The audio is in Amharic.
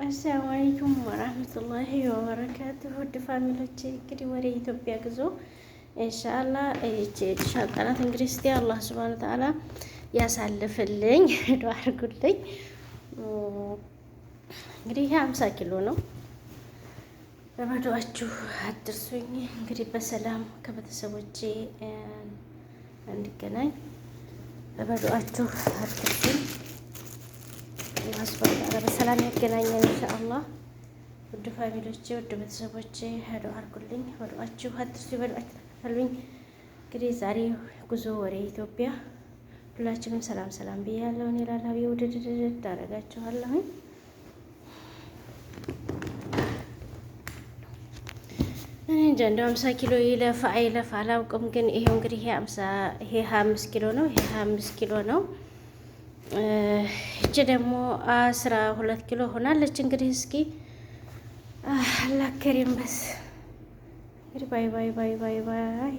السلام عليكم ورحمة الله وبركاته። ውድ family ዎቼ እንግዲህ ወደ ኢትዮጵያ ጉዞ ኢንሻአላህ ይቺ ሻንጣ ናት። እንግዲህ እስቲ አላህ سبحانه وتعالى ያሳልፍልኝ፣ ዱአ አድርጉልኝ። እንግዲህ ይሄ 50 ኪሎ ነው። በመዱአችሁ አድርሱኝ። እንግዲህ በሰላም ከቤተሰቦቼ እንድገናኝ በመዱአችሁ አድርሱኝ። አላህ سبحانه وتعالى በሰላም ያገናኘን ኢንሻአላህ። ውድ family ዎቼ፣ ውድ ቤተሰቦቼ ዱአ አድርጉልኝ። በዱአችሁ አትርሱ፣ በዱአችሁ ተከተሉኝ። እንግዲህ ዛሬ ጉዞ ወደ ኢትዮጵያ ሁላችንም ሰላም ሰላም ብያለሁ። እኔ ላላቢ ውድድድድ አደርጋችኋለሁኝ። እኔ እንጃ እንደው 50 ኪሎ ይለፍ አይለፍ አላውቅም፣ ግን ይሄው እንግዲህ ይሄ 50 ይሄ 25 ኪሎ ነው። ይሄ 25 ኪሎ ነው። እቺ ደግሞ 12 ኪሎ ሆናለች። እንግዲህ እስኪ አላህ ከሪም በስ እንግዲህ bye bye bye bye bye።